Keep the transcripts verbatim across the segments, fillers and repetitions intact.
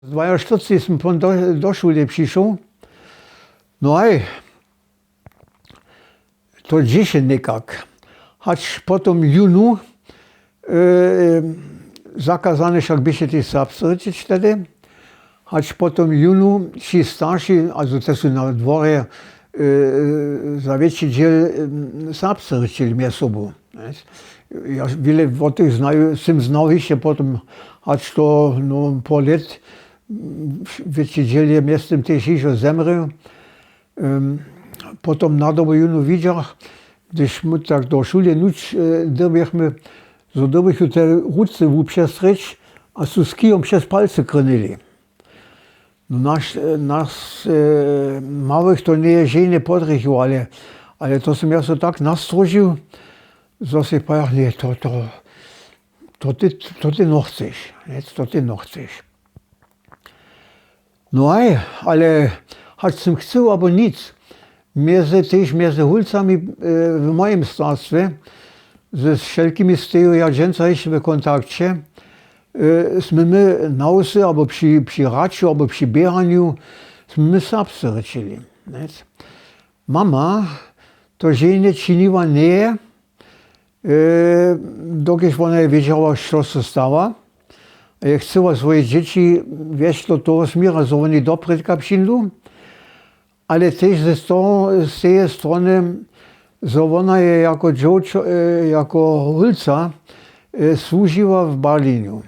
Dwaještyrceti sym pon do, do šule přišoł. No haj, to dźěše někak. Hač potom jónu, e, zakazane wšak běše tež serbsce rěčeć tehdy, hač potom jónu ći starši, also te su na dworje, e, za wjetši dźěl, em, serbsce rěčeli mjez sobu. Ja wjele wot tych znaju, sym znał hišće potom, hač to, no, po lět, wjetši dźěl je mjeztym tež hižo zemrěł. Em, potom na dobu jónu widźach, hdyž my tak do šule nuć, e, dyrbjechmy, zo dyrbjechu te ruce wupřestrěć a su z kijom přez palcy krynyli. No, nas, e, nas, e, małych to njeje ženje podrěchił, ale, ale to sym ja so tak nastróžił, zo sej pojach, ně, to, to, to ty, to ty nochceš, ně, to ty nochceš. No haj, ale hač sym chcył abo nic, mjez, tež mjez hólcami, e, w mojim starstwje, ze wšelkimi steju ja dźensa hišće w kontakće, e, smy my na wsy abo při, při hraću abo při běhanju smy my serbsce rěčeli, ně. Mama to ženje činiła njeje, e, dokelž wona je wědźała, što so stawa. A je chcyła swoje dźěći wjesć do toho směra, zo woni doprědka přińdu, ale tež ze toho, z teje strony, zo wona je jako dźowčo-, e, jako hólca, e, słužiła w Berlinju.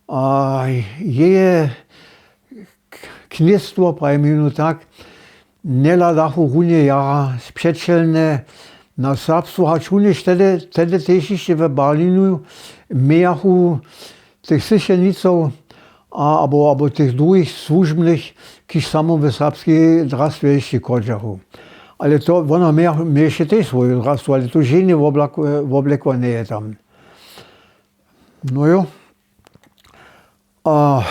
A jeje k-, knjestwo, prajimy jónu tak, njehladachu runje jara spřećelne na serbstwo, hač runjež tehdy, tehdy tež hišće w Berlinu mějachu tych syšenicow a, abo, abo tych druhich słužbnych, kiž samo w serbskej drastwje hišće chodźachu. Ale to, wona měja-, měješe tež swoju drastu, ale to ženje woblak-, woblekła njeje tam. No jo. A,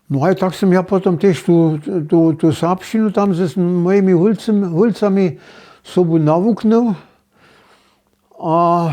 no a tak sym ja potom tež tu, tu, tu serbšćinu tam z mojimi hólcem-, hólcami sobu nawuknył. A